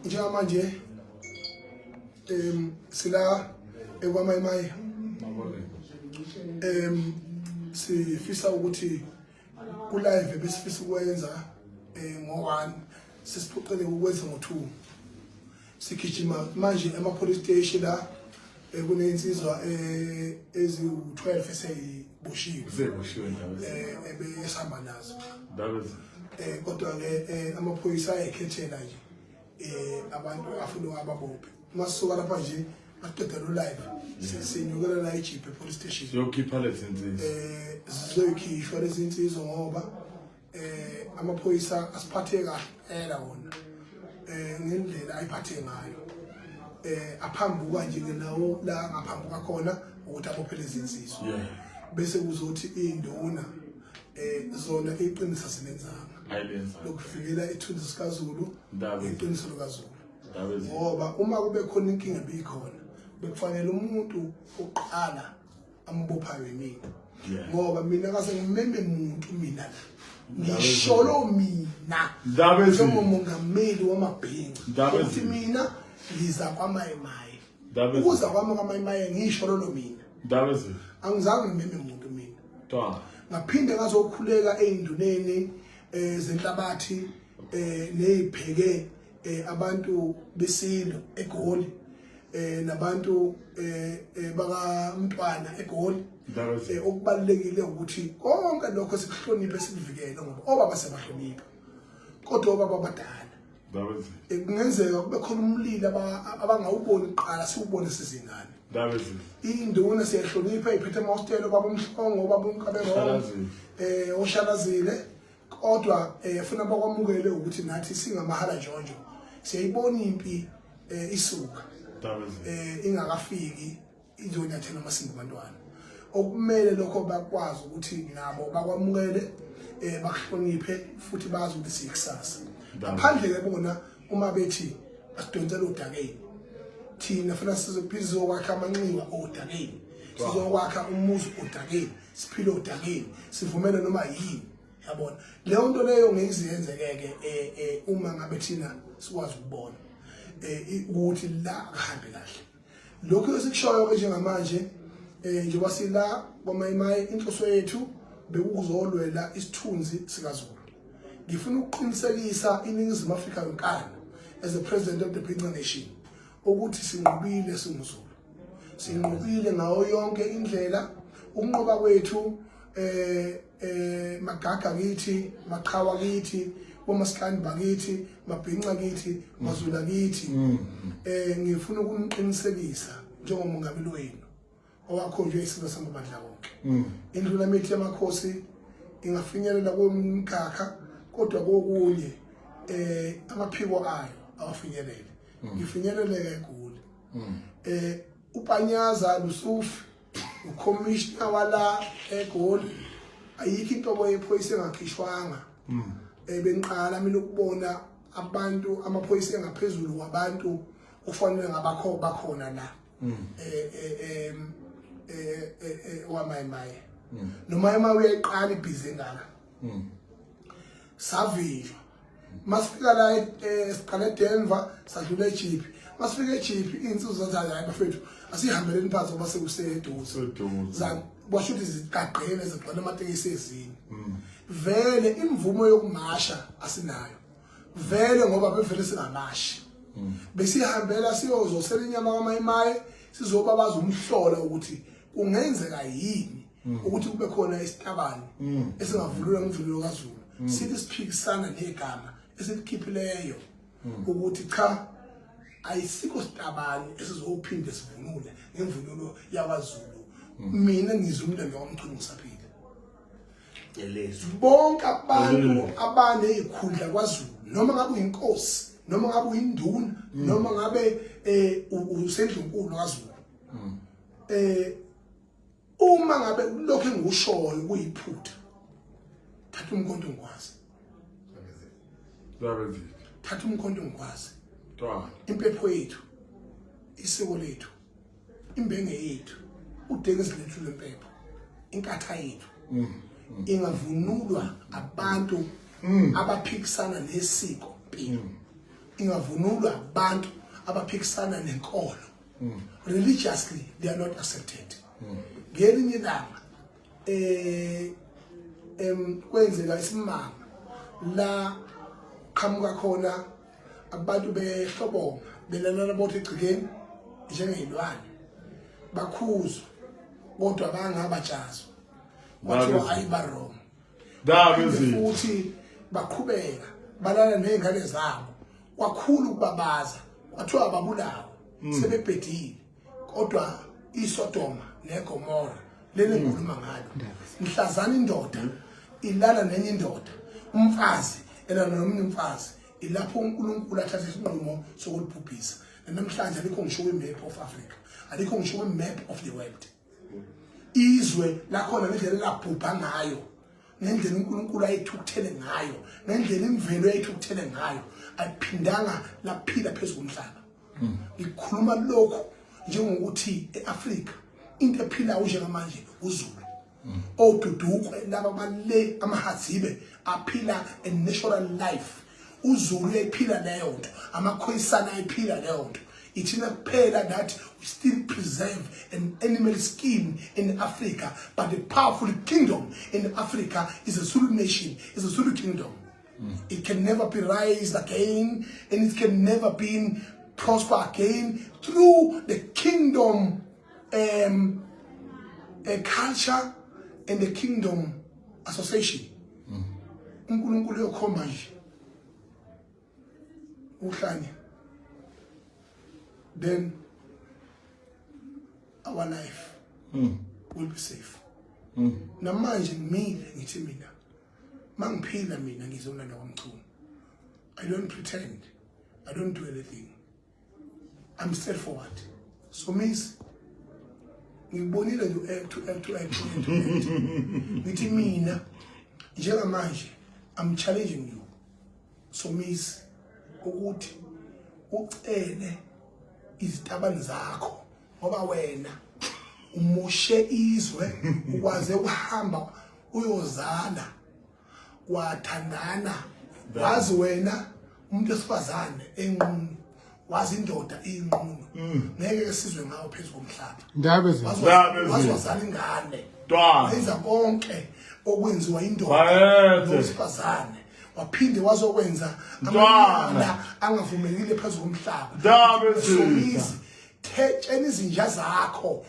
Njengamanje sila ekwaMayimayi. Sifisa ukuthi ku live besifisa ukwenza ngo1 sesiphoqele ukwenza ngo2. Sigijima manje ema police station la kunezinsizwa eziwu12 eseyiboshiwe. Zeboshiwe ndaba. Ebesihamba nazo. Ndaba. Kodwa ke amaphoyisa ayekhethela nje abantu afuna ababophe. Masisuka lapha nje masiqeda lo live sinyukela la eJeep police station. Siyokhipha lezi nsizwa. Zizoyikhishwa lezi nsizwa ngoba amaphoyisa asiphathe kahle phela wona ngendlela ayiphathe ngayo. Aphambuka nje ke nawo la ngaphambuka khona ukuthi abophe lezi nsizwa. Bese kuzothi induna zona iqiniso silenzanga. Ayilenza. Lokuvikela ithunzi sikaZulu, iqiniso likaZulu. Ndaba. Ngoba uma kube khona inkinga ebikhona bekufanele umuntu oqala ambophayo yimina. Ngoba mina kase ngimeme umuntu mina la. Ngisholo mina Ndaba. njengomongameli wamabhinca Ndaba. ukuthi mina ngiza kwaMayimayi. Ndaba. Ukuza kwami kwaMayimayi ngisho lolo mina. Ndaba. Angizange ngimeme umuntu mina. Twa. Ngaphinde ngazokhuleka eyinduneni zenhlabathi neyipheke abantu besilo eGoli nabantu bakaMntwana eGoli. Ndaba. Okubalekile ukuthi konke lokho sikuhloniphe sikuvikele ngoba obaba sebahlonipha kodwa obaba abadala Ndaba. Kungenzeka kube khona umlilo abangawuboni kuqala siwubone sizingane. Ndaba. Induna siyahlonipha iphethe amahostelo baba uMhlongo baba uMkabelo Shalazile. Oshalazile kodwa funa bakwamukele ukuthi nathi singamahala njonjo siyayibona impi isuka Ndaba. Ingakafiki izonyathela amasimba abantwana okumele lokho bakwazi ukuthi nabo bakwamukele bakuhloniphe futhi bazi ukuthi siyikusasa. Ngaphandle ke bona uma bethi asidonsele odakeni thina funa sizokwakha amanxiwa odakeni, sizokwakha umuzi odakeni, siphile odakeni, sivumele noma yini. Yabona leyo nto leyo ngeyiziyenzekeke uma ngabe thina sikwazi ukubona ukuthi la kuhambe kahle. Lokhu esikushoyo ke njengamanje njengoba sila kwaMayimayi inhloso yethu bekuzolwela isithunzi sikaZulu. Ngifuna ukuqinisekisa iNingizimu Afrika yonkana as the president of the Bhinca Nation ukuthi sinqobile singuZulu. Sinqobile ngayo yonke indlela. Ukunqoba kwethu magaga kithi, maqhawa kithi, bomasikandi bakithi, mabhinca kithi, mazulu kithi. Ngifuna ukuniqinisekisa njengomongameli wenu owakhonjwe isizwe samabandla wonke. Indlu lamithi yamakhosi ingafinyelela komkhakha kodwa kokunye amaphiko ayo awafinyelele. Ngifinyelele eGoli. uPanyaza Lusufi ucommissioner wala eGoli ayikho inhlobo yephoyisa engakhishwanga. Bengiqala mina ukubona abantu amaphoyisa engaphezulu kwabantu kufanele ngabakho bakhona la. WaMayimayi. Noma uyayiqala ibhizi engaka. Savinjwa. Masifika la siqale eDenver sadlula eJeep. Masifika eJeep insizwa zathi hayi bafethu asihambeleni phansi ngoba sekuseduze. Seduze. Kwasho ukuthi zigaqele zigcwele amatekisi ezini. Vele imvumo yokumasha asinayo. Vele ngoba bevele singamashi. Besihambela siyozosela inyama kwaMayimayi sizobabaza umhlola ukuthi kungenzeka yini ukuthi kube khona isitabane esingavulula ngomvulo kaZulu. Sithi siphikisana negama esilikhiphileyo ukuthi cha ayisikho sitabane esizophinde sivunule ngemvunulo yakwaZulu. Mina ngizwe umlando waMchunu ngisaphila. Bonke abantu abanezikhundla kwaZulu noma ngabe uyinkosi noma ngabe uyinduna noma ngabe usendlunkulu kaZulu uma ngabe lokho engikushoyo kuyiphutha thatha umkhonto ngikwazi. Thatha umkhonto ngikwazi. Impepho yethu, isiko lethu, imbenge yethu, udekezi lethu lempepho, inkatha yethu ingavunulwa abantu abaphikisana nesiko mpilo. ingavunulwa abantu abaphikisana nenkolo. Religiously they are not accepted. Ngelinye ilanga kwenzeka isimanga la qhamuka khona abantu behlobonga belalana bodwa egcikeni njengey'lwane, bakhuzwa kodwa bangabatshazwa, kwathiwa ayi, ba-wrong. Futhi baqhubeka balala ney'ngane zabo, kwakhulu ukubabaza, kwathiwa ababulawa, sebebhedile. Kodwa iSodoma neGomora leli ngikhuluma ngalo, mhlazana indoda ilala nenye indoda, umfazi elala nomunye umfazi, ilapho uNkulunkulu athatha isinqumo sokulibhubhisa. Namhlanje alikho ngisho kwi-map of Africa, alikho ngisho kwi-map of the world izwe lakhona, ngendlela elabhubha ngayo, ngendlela uNkulunkulu ayethukuthele ngayo, ngendlela imvelo ayethukuthele ngayo, ayiphindanga laphila phezu komhlaba. Ngikhuluma lokhu njengokuthi eAfrika into ephilayo njengamanje uZulu, odudukwe laba bale amahadzibe aphila a natural life. UZulu uyayiphila leyo nto, amaKhoyisana ayiphila leyo nto. Ithina kuphela that we still preserve an animal skin in Africa, but the powerful kingdom in Africa is a Zulu nation, is a Zulu kingdom. It can never be raised again and it can never be prosper again through the kingdom a culture and the kingdom association. UNkulunkulu uyokhomba nje uhlanya, then our life will be safe. Namanje ngimile ngithi mina mangiphila mina ngizonanda kwaMchunu. I don't pretend, I don't do anything, I'm straightforward. So miss, ngikubonile nje act to act to act to act to act. Ngithi mina njengamanje I'm challenging you, so miss, ukuthi ucele izitabane zakho, ngoba wena umoshe izwe, ukwaze ukuhamba uyozala, wathandana, wazi wena umuntu esifazane enqunu, wazi indoda inqunu, ngeke sizwe ngawo phezu komhlaba. Ndaba ezinhle. Ndaba ezinhle. Wazi wazala ingane, Ntwana. wenza konke okwenziwa indoda Bayethe. nowesifazane, waphinde wazokwenza Ntwana. amanyala angavumelekile phezu komhlaba. Ndaba ezinhle. Somizi, thetsheni izinja zakho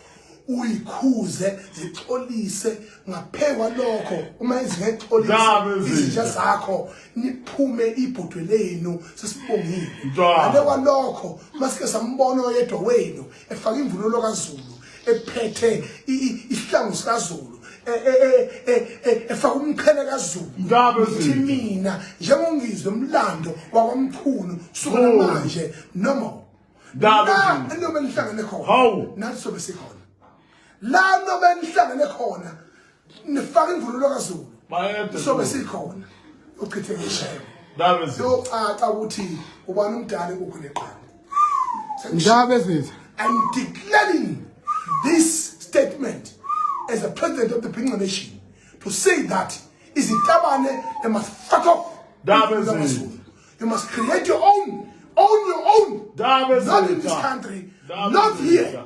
uyikhuze zixolise. Ngaphezu kwalokho, uma izingexolise Ndaba ezinhle. izinja zakho, niphume ibhodwe lenu sesibongile. Ntwana. Ngale kwalokho, masike sambona oyedwa wenu efaka imvunulo kaZulu, ephethe isihlangu sikaZulu, efaka umqhele kaZulu, Ndaba ngithi ezinhle. mina njengoNgizwe umlando wakwaMchunu suka Oh. manje no more. Ndaba La ezinhle. noma nihlangene khona, Hawu. nathi sobe sikhona la. Noma nihlangene khona nifaka imvunulo kaZulu, Bayethe. sobe sikhona, uchitheke ishebo. Ndaba ezinhle. Yocaca ukuthi ubani umdala inkukhu neqanda. Ndaba ezinhle. I'm declaring this statement as the president of the Bhinca Nation to say that izitabane, they must fuck off. Ndaba ezinhle. You must create your own, own your own. Ndaba Not in this ezinhle. country, Ndaba not ezinhle. here.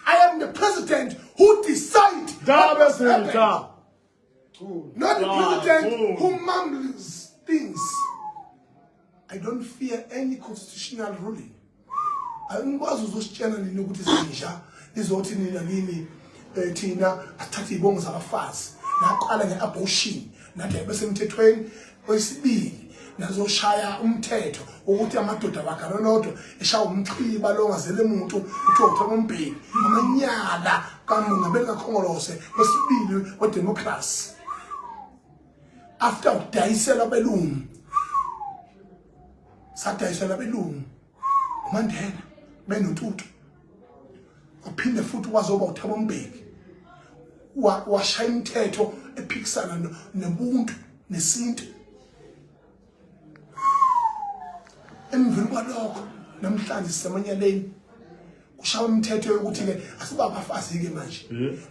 I am the president who decide what Ndaba must happen. ezinhle. Not the Ah, president cool. who mumbles things. I don't fear any constitutional ruling. Angikwazi uzositshela nini ukuthi zinja nizothi nina kimi thina asithathe izibongo zabafazi. Naqala nge-abortion, nathi ayibe semthethweni. Okwesibili, nazoshaya umthetho ukuthi amadoda waganonodwa eshaya umxhiba lo ongazele muntu kuthiwa uThabo Mbeki, amanyala kamongameli kaKhongolose wesibili wedemocracy after ukudayisela abelungu. Sadayisela abelungu uMandela benoNtutu, waphinde futhi wazoba uThabo Mbeki, washaya imithetho ephikisana nobuntu nesintu. Emveni kwalokho, namhlanje sisemanyaleni, kushaya umthetho yokuthi-ke asiba abafazi-ke manje,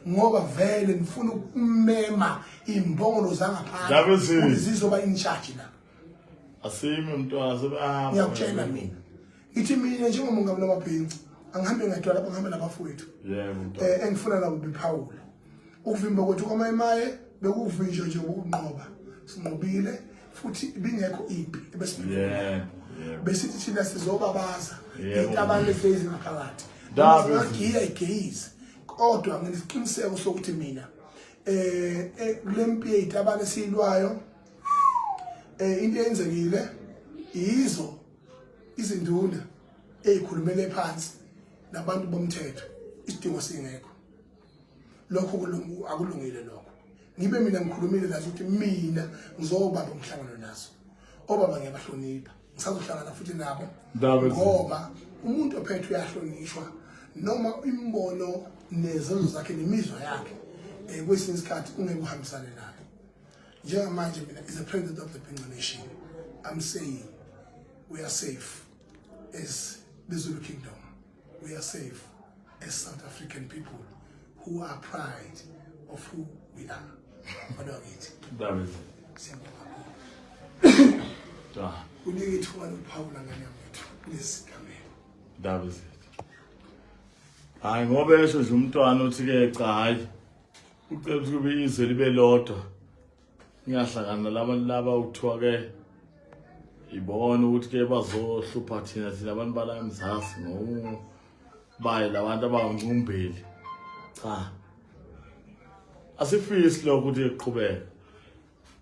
ngoba vele nifuna ukumema iy'mbongolo Ndaba zangaphandle ezinhle. ukuthi zizoba in charge la. Asimi mntwana sebehamba. Ngiyakutshela mina. Ngithi mina njengomongameli wamabhinca angihambe ngedwa lapho ngihambe nabafowethu. Yebo mntwana. Engifuna nabo bephawule. Ukuvimba kwethu kwamayimaye bekuvinjwe nje ukunqoba. Sinqobile futhi ibingekho impi ebesibhekene. Yebo. Yebo. Besithi thina sizobabaza Yebo. intabane ehlezi ngaphakathi. Ndaba Singagiya igeyizi kodwa nginesiqiniseko sokuthi mina kule mpi yezitabane esiyilwayo into eyenzekile yizo izinduna ezikhulumele phansi nabantu bomthetho isidingo singekho. Lokho akulungile lokho. Ngibe mina ngikhulumile nazo ukuthi mina ngizobamba umhlangano nazo. Obaba ngiyabahlonipha, ngisazohlangana futhi nabo ngoba umuntu ophethe uyahlonishwa noma imbono nezenzo zakhe nemizwa yakhe kwesinye isikhathi ungeke uhambisane nayo. Njengamanje mina as a president of the Bhinca Nation, I'm saying we are safe as the Zulu Kingdom. We are safe as South African people who are proud of who we are. Kodwa kithi Ndaba ezinhle. siyabonga kakhulu. Da. Kunike ithuba lokuphawula ngane yethu kulesi sigameko. Ndaba ezinhle. Hayi ngoba esho nje umntwana uthi ke cha hayi ucela ukuthi kube izwe libe lodwa. Ngiyahlangana nalabantu laba ukuthiwa ke ibona ukuthi ke bazohlupha thina thina abantu bala eMzansi ngobaye labantu abanguncumbeli. Cha. Asifisi lokho ukuthi iqhubeke.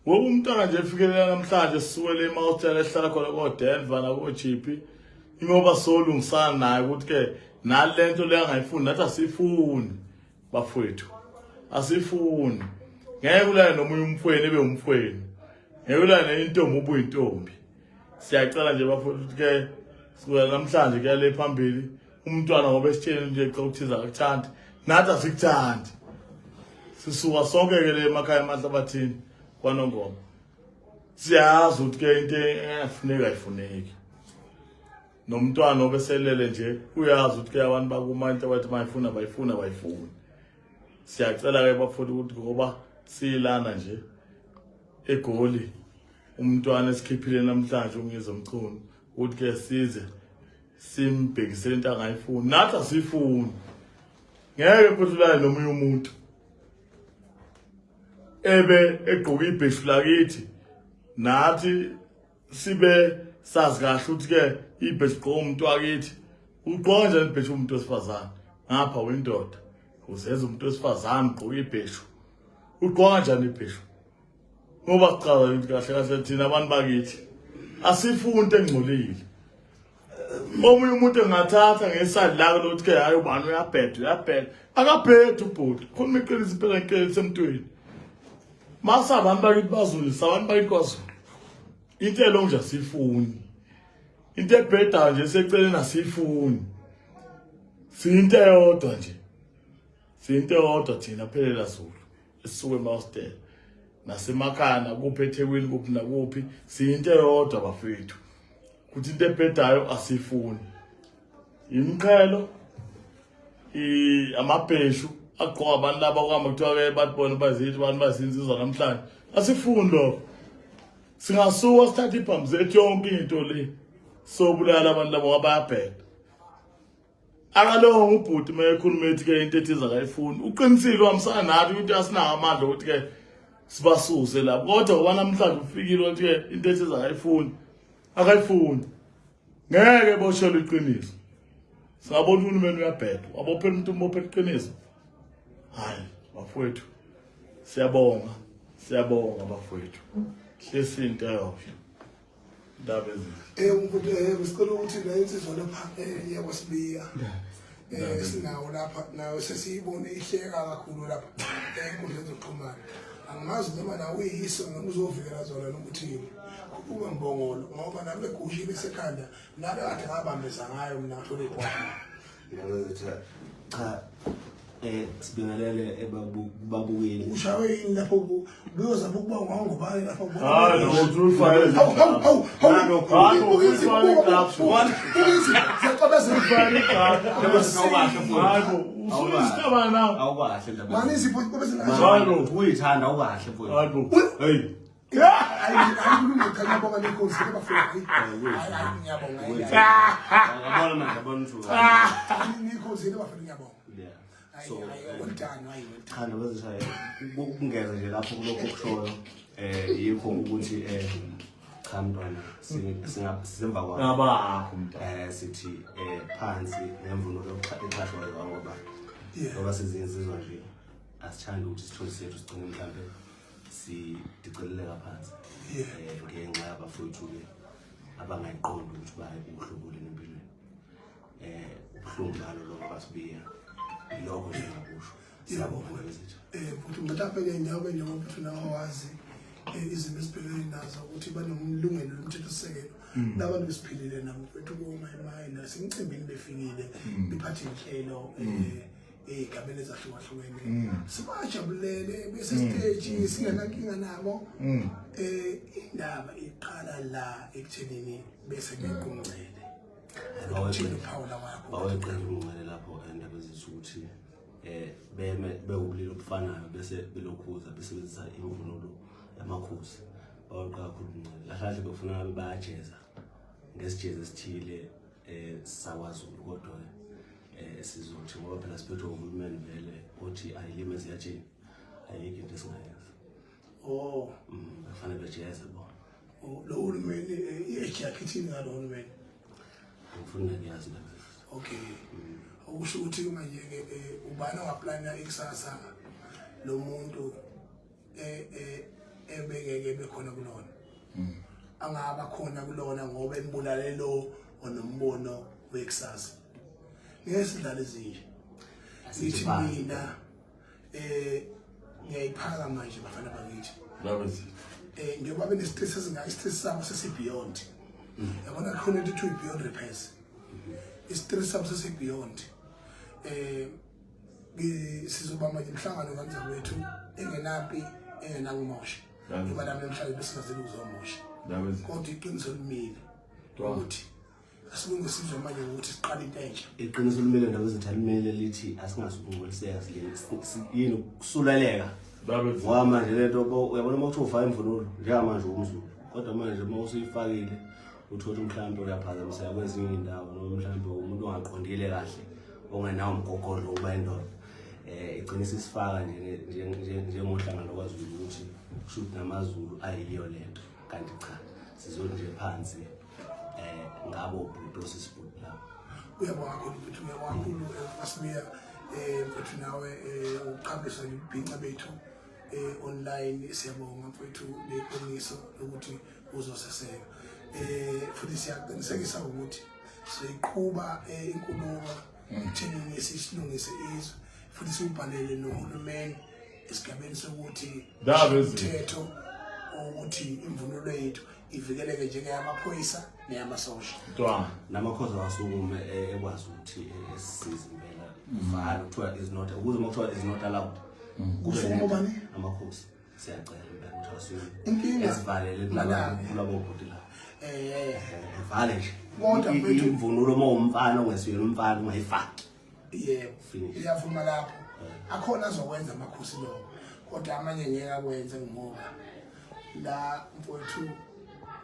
Ngoba umntwana nje efikelela namhlanje sisukele emahostela ehlala khona ko-Denver nako-GP ingoba solungisana naye ukuthi ke nale nto le angayifuni nathi asifuni bafowethu asifuni. Ngeke ulale nomunye umfweni ebe umfweni, ngeke ulale nenye intombi ube uyintombi. Siyacela nje bafowethu ukuthi ke sukela namhlanje kuya le phambili umntwana ngoba esitsheni nje cha ukuthiza akakuthandi nathi asikuthandi. Sisuka sonke ke le emakhaya emahlabathini kwaNongoma. Siyazi ukuthi ke into engafuneki ayifuneki. Nomntwana obeselele nje uyazi ukuthi ke abantu bakuma into abathi bayifuna bayifuna bayifuni. Siyacela ke bafowethu ukuthi ngoba siyilana nje eGoli umntwana esikhiphile namhlanje uNgizwe Mchunu ukuthi ke size simbhekisele into angayifuni nathi asifuni. Ngeke futhi ulale nomunye umuntu ebe egqoka ibheshu lakithi nathi sibe sazi kahle ukuthi ke ibheshu gqoka umuntu wakithi. Ugqoka kanjani ibheshu umuntu wesifazane? Ngapha uyindoda uzenza umuntu wesifazane ugqoka ibheshu. Ugqoka kanjani ibheshu? Ngoba sichaza ukuthi kahle kahle thina abantu bakithi asifuni into engcolile. Omunye umuntu engathatha ngesali lako lokuthi ke hayi ubani uyabheda uyabheda akabhedi ubhuti khuluma iqiniso impela iqiniso emntwini. Masa abantu bakithi baZulu sabantu bakithi kwaZulu into elongo nje asifuni, into ebhedayo nje seceleni asifuni. Siyinto eyodwa nje, siyinto eyodwa thina phelela Zulu esisuke emahostela nasemakhaya nakuphi eThekwini kuphi nakuphi siyinto eyodwa bafethu. Kuthi into ebhedayo asifuni. Imiqhelo amabheshu agqoka abantu laba kuhamba kuthiwa ke bathi bona bazithi abantu bazinsizwa namhlanje asifuni lokho. Singasuka sithathe ibhamu zethu yonke into le sobulala abantu laba ngoba bayabheda. Akalonga ubhuti uma ekhuluma ethi ke into ethize akayifuni uqinisile uhambisana nathi ukuthi asinawo amandla ukuthi ke sibasuse lapho, kodwa ngoba namhlanje ufikile ukuthi ke into ethize akayifuni akayifuni ngeke boshelwe iqiniso. Singabona uhulumeni uyabheda wabophela umuntu umbophela iqiniso. Hayi bafowethu siyabonga siyabonga bafowethu hlesi into eyodwa indaba ezinhle. Umfundi sicela ukuthi le insizwa lapha yakwasibiya sinawo lapha nayo sesiyibone ihleka kakhulu lapha enkundleni zokuxhumana. Angazi noma nawe uyiso noma uzovikela zona noma uthini. Khuluma mbongolo ngoba nami egushile isekhanda nami kade ngabambeza ngayo mina ngathola ibhola. Cha sibingelele ebabukeli. Ushawe yini lapho buyozama ukuba ungangubani lapho? Hayi lo uthi Hawu hawu hawu hawu. Hayi, Hayi usuyisitaba na. Awukahle ndaba. Mani izipho kube Hayi bo. Uyithanda awukahle mfowethu. Hayi bo. Hey. Hayi, hayi, cha, ngiyabonga nenkosi ke bafowethu. Hayi, hayi, ngiyabonga. Yabona manje, yabona ukuthi Nenkosi ke bafowethu, ngiyabonga. So Hayi, well done, hayi, well done. Cha, ndabazisha ukungeza nje lapho kulokho okushoyo, yikho ukuthi cha mntwana, singa sisemva kwakho. Ngabakho mntwana. Sithi phansi ngemvunulo exhashwayo, ngoba ngoba sizinsizwa nje asithandi ukuthi isithunzi sethu sigcine mhlambe sidiceleleka phansi ngenxa yabafowethu-ke abangayiqondi ukuthi baye uhlobo leni empilweni. Ubuhlungu balo lokho basibiya, ilokho nje ngakusho. Siyabonga ngezitha. Futhi mhlawumbe ke njengoba futhi nawe wazi izimo esibhekene nazo ukuthi banomlungelo lomthethosisekelo labantu besiphilile nabo mfethu komayimayi nasemcimbini befikile bephathe inhlelo ey'gabeni ezahlukahlukene, sibajabulele bese-stage, singenankinga nabo. Indaba iqala la ekuthenini bese bequmncele. Uthini uphawula wakho? Baweqela umncele lapho endaba ezitha ukuthi beme bewubulili obufanayo bese belokhuza besebenzisa imvunulo yamakhosi, baweqa kakhulu umncele. Kahle kahle befuna ngabe bayajeza ngesijezi esithile sakwaZulu, kodwa sizothi ngoba phela siphethwe uhulumeni vele othi ayilime ziyatsheni, ayikho into esingayenza. Kufanele bejeze bona. Oh, lo hulumeni, i-age yakhe ithini ngalo hulumeni? Angifuni nakuyazi indaba ezithi. Okay, okusho ukuthi manje-ke ubani ongaplana ikusasa lo muntu ebengeke bekhona kulona, angaba khona kulona ngoba embulale lo onombono wekusasa? Ngeke sidlale ezinje. Ngithi mina ngiyayiphaka manje, bafana bakithi. Ndabezitha. Njengoba bene-stress ezinga, i-stress sabo sesi-beyond, yabona, khona into ethiwa i-beyond repairs. I-stress sabo sesi-beyond. Sizobamba nje umhlangano kanzakwethu engenampi, engenakumosha, ngoba nami namhlanje besingazeli ukuzomosha, kodwa iqiniso limile ukuthi asilunge sizwe manje ngokuthi siqale into entsha. Iqiniso limele, ndaba ezitha, limele lithi asingazukungcoliseka, yini ukusuleleka. Ndabezitha. Ngoba manje lento uyabona uma kuthiwa ufaka imvunulo njengamanje umZulu, kodwa manje uma usuyifakile uthole ukuthi mhlawumbe uyaphazamiseka kwezinye iy'ndawo, noma mhlawumbe umuntu ongaqondile kahle, ongenawo umgogodlo wokuba indoda, igcine isisifaka njengohlanga lokwaZulu ukuthi kusho ukuthi namaZulu ayiyo lento, kanti cha, sizothi nje phansi ngabo bhuti osisibhuti lapho. Uyabonga kakhulu mfethu, uyabonga kakhulu, Asibiya, mfethu, nawe uqhambisa ibhinca bethu online. Siyabonga mfethu leqiniso lokuthi uzoseseka, futhi siyaqinisekisa ukuthi siyiqhuba inkulumo ekuthenini sisilungise izwe, futhi siwubhalele nohulumeni esigabeni sokuthi Ndaba ezinhle. umthetho ukuthi imvunulo yethu ivikeleke njengeyamaphoyisa neyamasosha. Mntwana. Namakhosi awasukume, ekwazi ukuthi esisize impela, vala kuthiwa is not, ukuze uma kuthiwa is not allowed kube Kusukuma ubani? Amakhosi, siyacela impela ukuthi asukume Inkinga esivalele lana-ke. kulabo bhuti la. Vale nje. Kodwa mfethu- Imvunulo uma umfana ongesiyena umfana ungayifaki. Yebo. Finish. Iyavuma lapho, akhona azokwenza amakhosi lokho, kodwa amanye ngeke akwenze ngoba la mfowethu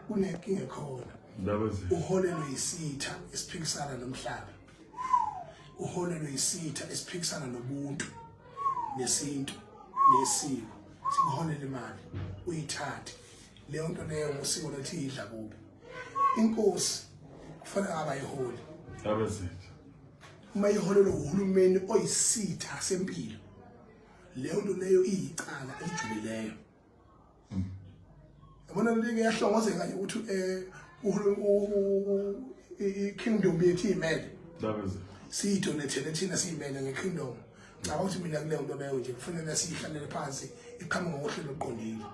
kunenkinga ekhona. Ndaba ezinhle. Uholelwe yisitha esiphikisana nomhlaba, uholelwe yisitha esiphikisana nobuntu nesintu nesiko, sikuholela imali uyithathe leyo nto leyo ngosiko lethi idla kubi. Inkosi kufanele ngabe ayiholi. Ndaba ezinhle. Uma iholelwa uhulumeni oyisitha sempilo, leyo nto leyo iyicala elijulileyo, yabona. Lento iyahlongozeka nje ukuthi i-kingdom yethu iyimele. Ndaba ezinhle. Siyidonethele thina, siyimele nge-kingdom. Ngicabanga ukuthi mina kuleyo nto leyo nje kufanele siyihlalele phansi, iqhamuke ngohlelo oluqondile,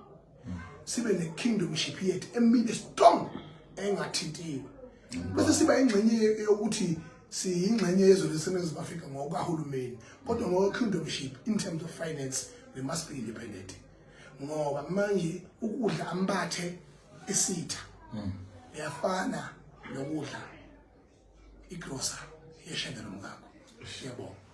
sibe ne-kingdomship yethu emile strong, engathintiwe, bese siba ingxenye yokuthi siyingxenye yezwe leseNingizimu Afrika ngokahulumeni, kodwa ngokwe-kingdomship in terms of finance we must be independent, ngoba manje ukudla ambathe isitha iyafana nokudla igrosa yeshende nomkakho. Siyabonga.